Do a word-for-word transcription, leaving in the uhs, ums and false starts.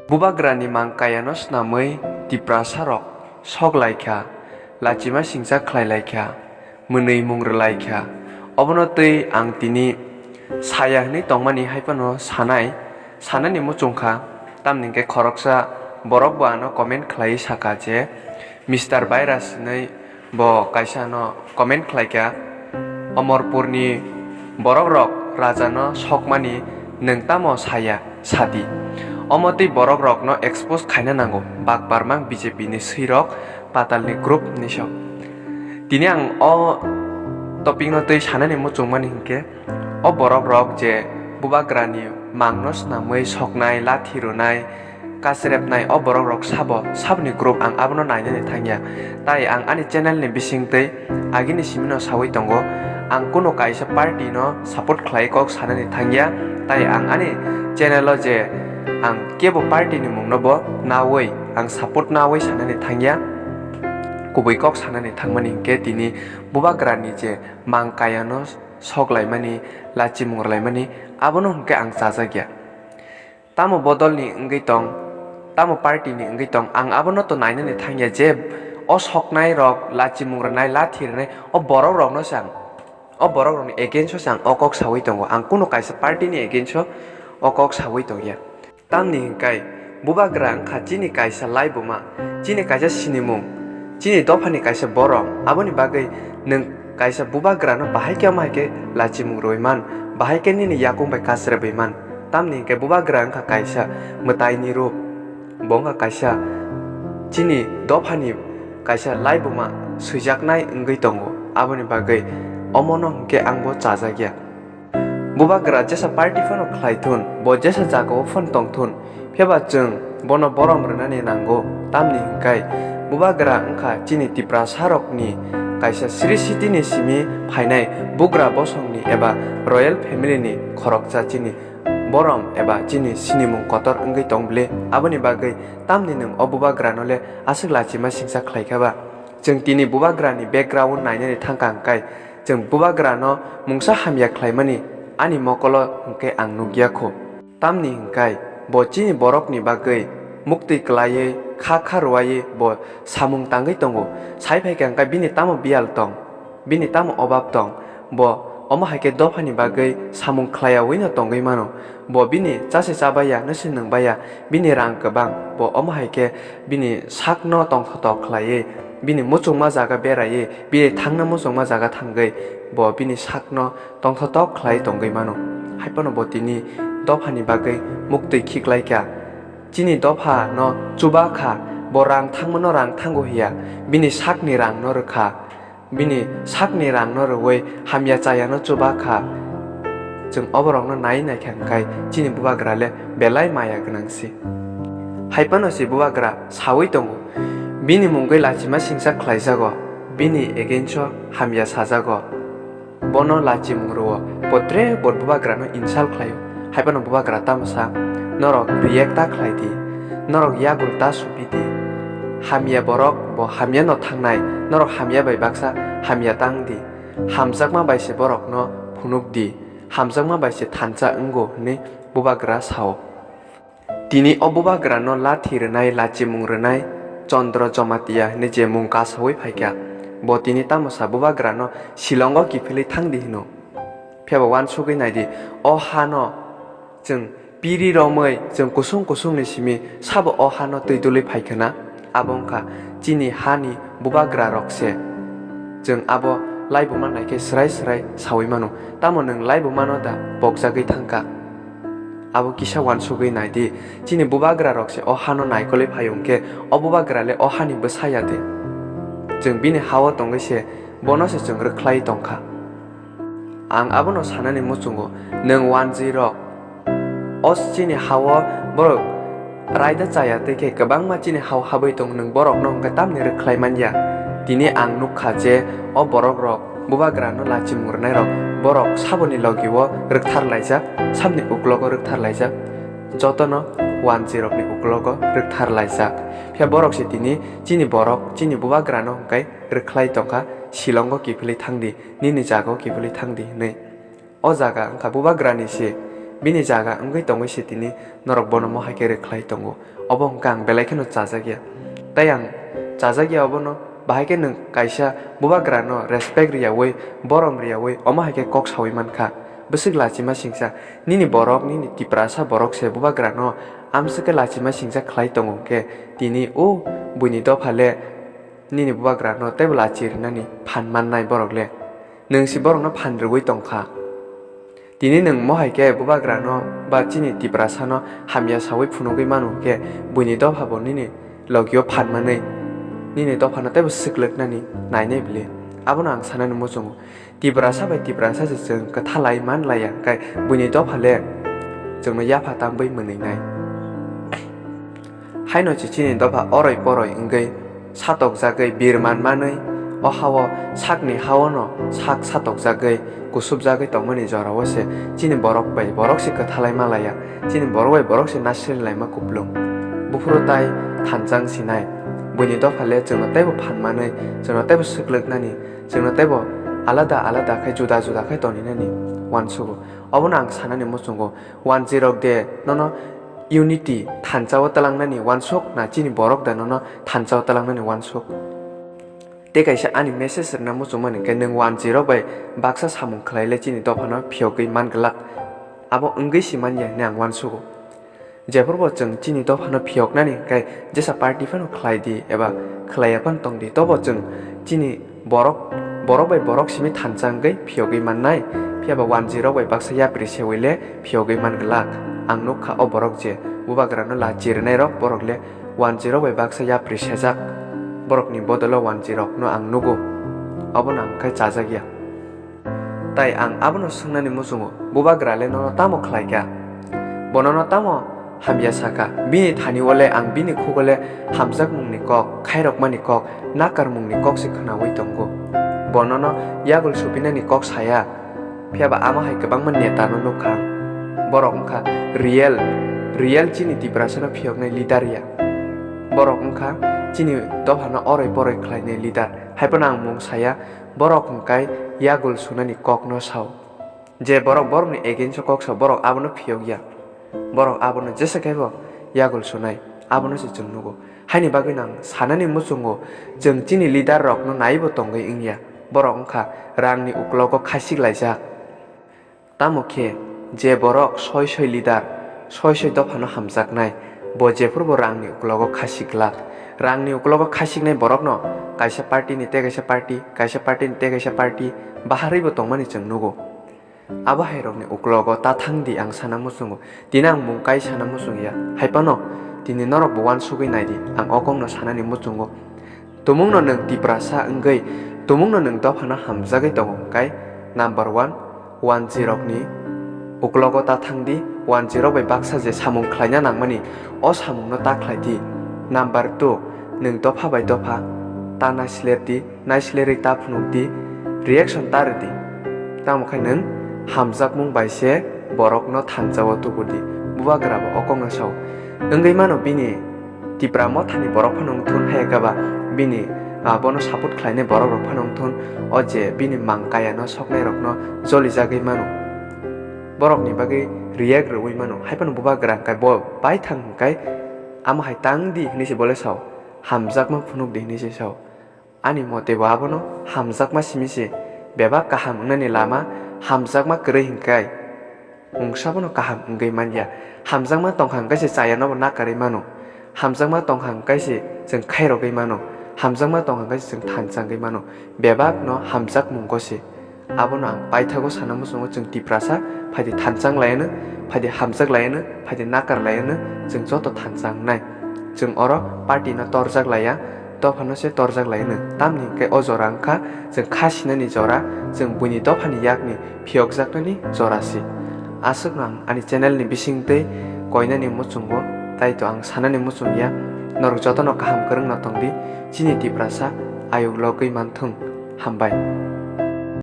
Bubagrani mang kayano snamwi Tiprasarok sok lai kha, lachima singcha khlai lai kha, mwnwi mung rwlai kha. Obono twi ang tini saya hwnwi tongmani hai phano sanai, sanani muchung kha. Tamni hwnkhe khoroksa borok bo ano comment khlaiwi saka je, Mister Virus hinwi bo kaisa no comment khlaikha, "Omorpurni borokrok rajano sokmani nwng tamo saya, sadi?" Omo twi borokrokno expose khaina nango, bak barmang B J P ni swirok patalni group ni sok. Tini ang o topic no twi sanani muchungmani hinkhe, o borokrok je Bubagrani mangno snamwi soknai, lathi rwnai, kasrepnai o borokrok sabo, saboni group ang abono nainani thangya. Tai ang ani channel ni bisingtwi agini simino sawi tongo, ang kuno kaisa party no support khlai kok sanani thangya. Tai ang ani channel o je ang kebo party ni mungno bo nawi, ang support nawi sanani thangya. Kubui kok sanani thangmani hinkhe tini Bubagrani je mang kayano sok laimani, lachimung rwlaimani, abono hinkhe ang chajakya. Tamo bodolni wngwi tong, tamo party ni wngwi tong, ang abono to nainani thangya je o soknai rok, lachimung rwnai, lathi rwnai, o borok rokno se ang, o borok rokni against o se ang o kok sawi tongo, ang kuno kaisa party ni against o o kok sawi tongya. Tamni hinkhe Bubagra wngkha chini kaisa laibuma, chini kaisa sinimung, chini dophani kaisa borom, aboni bagwi nwng kaisa Bubagrano bahai khe omo hai khe lachimung rwui man, bahai khe nini yakung bai kasrebwi man. Tamni hinkhe Bubagra wngkha kaisa mwtaini rup, bo wngkha kaisa chini dophani kaisa laibuma swijaknai wngwi tongo, aboni bagwi omono hinkhe ang bo chajakya. Bubagra jesa party phano khlai thun, bo jesa jagao phano tong thun, phiyaba chwng bono borom rwnani nango, tamni hinkhe Bubagra wngkha chini Tiprasarokni kaisa sri sitini simi phainai bugra bosongni eba royal family ni khoroksa chini borom eba chini sinimung kotor wngwi tong bwle. Aboni bagwi tamni nwng o Bubagrano le aswk lachima singcha khlai kha ba? Chwng tini Bubagrani background nainani thangkha hinkhe, chwng Bubagrano mungsa hamya khlaimani ani mokolo hinkhe ang nukya kho. Tamni hinkhe bo chini borokni bagwi muktwi kwlaiwi, kha kha rwaiwi bo samung tangwi tongo. Sai phaikha hinkhe bini tamo biyal tong, bini tamo obab tong, bo omo hai khe dophani bagwi samung khlaiyawi no tongwi mano. Bo bini chase chabaiya, nwswi nwngbaiya, bini rang kwbang, bo omo hai khe bini sakno tongthotok khlaiwi, bini muchungma jaga beraiwi, bini thangna muchungma jaga thangwi, bo bini sakno tongthotok khlai tongwi mano. Hai phano bo tini dophani bagwi muktwi khiklaikha. Chini dophano chuba kha, bo rang thangmano rang thango hiya, bini sakni rangno rwkha. Bini sakni rangno rwui hamya chayano chuba kha. Chwng oborokno nai naikha hinkhe chini Bubagra le belai maya gwnang si. Hai phano si Bubagra saui tongo, bini mungwi lachima singcha khlaijago, bini against o hamya sajago. Bono lachimung rwo, bo tre bo Bubagrano insult khlaio. Hai phano Bubagra tamo sa, "Norok react ta khlai di, norok yagul ta supi di. Hamya borok bo hamya no thangnai, norok hamya bai baksa hamya tang di. Hamjakma bai se borokno phunuk di, hamjakma bai se thansa wngo," hwnwi Bubagra sao. Tini o Bubagrano lathi rwnai, lachimung rwnai Chandra Jamatia hwnwi je mung kasaui phaikha, bo tini tamo sa Bubagrano Shillongo kiphilwi thang di hwno. Phiya bo uansugwi nai di, o hano chwng piri romwi, chwng kusung kusungni simi sabo o hano twi dulwi phai khwna? Abo wngkha chini hani Bubagra rok se. Chwng abo laibuma nai khe swrai swrai saui mano. Tamo nwng laibumano da pokjagwi thangkha? Abo kisa uansugwi nai di, chini Bubagra rok se o hano naikolwi phai hwnkhe, o Bubagra le o hani bwsa ya de? Chwng bini ha-o tongwi se, bono se chwng rwkhlai tongkha. Ang abono sanani muchungo, nwng wanjwi rok, o chini ha-o borok raida chaya tei khe kwbangma chini ha-o habwi tong, nwng borokno hwnkhe tamni rwkhlai man ya? Tini ang nukha je o borok rok, Bubagrano lachimung rwnairok, borok saboni logi-o rwkthar laijak, saboni uklogo rwkthar laijak, jotono wanjwi rokni uklogo rwkthar laijak. Phiya borok se tini chini borok, chini Bubagrano hwnkhe rwkhlai tongkha, Shillongo kiphilwi thang di, nini jagao kiphilwi thang di hwnwi. O jaga wngkha Bubagrani se, Bini jaga wngwi tongwi se tini norok bono mohai khe rwkhlai tongo. Obo hwnkhe ang belai kheno chajak ya. Tai ang chajak ya obono, bahai khe nwng kaisa bubagrano respect rwyaui, borom rwyaui, omo hai khe kok saui mankha. Bwswk lachima singcha, nini borok, nini Tiprasa borok se bubagrano amswk khe lachima singcha khlai tongo hwnkhe, tini o buini dopha le nini bubagrano teibo lachi rwnani phan mannai borok le. Nwng se borokno phan rwui tongkha. Tini nwng mohai khe bubagrano ba chini Tiprasano hamya saui phunugui manu khe buini dopha bo nini logio phan manwi nini dophano teibo swklwknani nainai bwle. Abono ang sanani muchungo. Tiprasa bai Tiprasa se chwng kwthalai manlaiya, hwnkhe buini dopha le chwngno yapha tambwi mwnwinai. Haino se chini dopha oroi poroi wngwi satokjagwi birman manwi, o hao sakni haono sak satokjagwi kusupjagwi tongmani jorao se chini borok bai borok se kwthalai malaiya, chini borok bai borok se nasri laima kuplung. Buphuru tai thanchang sinai, buini dopha le chwngno teibo phan manwi, chwngno teibo swklwknani, chwngno teibo alada alada khai juda juda khai toninani uansugo. Obono ang sanani muchungo, wanjwi rok de nono unity thansa o twlangnani uansuk na chini borok da nono thansa o twlangnani uansuk? Tei kaisa ani message rwna muchungmani hwnkhe nwng wanjwi rok bai baksa samung khlai le chini dophano phiyogwi man glak. Abo wngwi si man ya hwnwi ang uansugo. Jephuru bo chwng chini dophano phiyoknani hwnkhe jesa party phano khlai di eba khlaiya phano tong di, tobo chwng chini borok, borok bai borok simi thansa wngwi phiyogwi mannai, phiya ba wanjwi rok bai baksa yapri sewi le phiyogwi man glak. Ang nuk kha o borok je bubagrano lachi rwnairok, borok le wanjwi rok bai baksa yapri sejak, borokni bodolo wanjwi rokno ang nugo, obono ang khai chajak ya. Tai ang abono swngnani muchungo, bubagra le nono tamo khlai kha? Bo nono tamo hamya saka? Bini thani o le ang bini khugo le hamjakmungni kok, khairokmani kok, nakarmungni kok se khnaui tongo. Bo nono yagul supinani kok saya. Phiya ba ama hai kwbangma neta no nuk kha ang. Borok wngkha real, real chini Tiprasa no phiyoknai leader ya. Borok wngkha chini dopha no oroi poroi khlainai leader. Hai phano ang mung saya, borok hwnkhe yagul sunani kok no sao. Je borok borokni against o kok sao, borok abono phiyok ya. Borok abono jesa khe bo yagul sunai, abono se chwng nugo. Haini bagwi nang sanani muchungo, chwng chini leader rokno naibo tongwi wngya. Borok wngkha rangni uklogo khasik laijak. Tamo khe je borok soi soi leader, soi soi dophano hamjaknai, bo jephuru bo rangni uklogo khasik glak. Rangni uklogo khasiknai borokno kaisa party ni tei kaisa party, kaisa party ni tei kaisa party baharwi bo tongmani chwng nugo. Abo hai rokni uklogo ta thang di, ang sana muchungo. Tini ang mung kai sana muchung ya. Hai phano tini norok bo uansugwi nai di, ang o kokno sanani muchungo. Tumungno nwng Tiprasa wngwi, tumungno nwng dophano hamjagwi tongo hwnkhe, number one, wanjwi rokni uklogo ta thang di, wanjwi rok bai baksa je samung khlaina nangmani, o samungno ta khlai di. Number two, nwng dopha bai dopha ta naisler di, naislerwi ta phunuk di, reaction ta rw di. Tamo khe nwng hamjakmung bai se borokno thansa o tubu di. Bubagra bo o kokno sao. Wngwi mano bini Tipra mothani borok phano wng thun, hai khe ba bini, ah, bono support khlainai borok rok phano wng thun. O je bini mang kaya no soknai rokno jolijagwi mano. Borokni bagwi react rwui mano. Hai phano bubagra hwnkhe bo baithang hwnkhe amo hai tang di hwnwi se bo le sao. Hamjakma phunuk di hwnwi se sao. Ani mote bo abono hamjakma simi se bebak kaham wngnani lama, hamjakma kwrwi hwnkhe mungsa bono kaham wngwi man ya. Hamjakma tongkha hwnkhe se chaya no bo nakarwi mano. Hamjakma tongkha hwnkhe se chwng khairogwi mano. Hamjakma tongkha hwnkhe se chwng thansa wngwi mano. Bebak no hamjakmung go se. Abono ang paithago sana muchungo, chwng Tiprasa phaidi thansa wng lai ano, phaidi hamjak lai ano, phaidi nakar lai ano, chwng joto thansa wngnai. Chwng oro party no torjak laiya, dophano se torjak lai hwno. Tamni hwnkhe o jora wngkha chwng kha sinani jora, chwng buini dophani yakni phiyokjaknani jora se. Aswkno ang ani channel ni bisingtwi koinani muchungo, tai to ang sanani muchung ya. Norok jotono kaham kwrwngno tong di, chini Tiprasa ayuk logwi manthung. Hambai.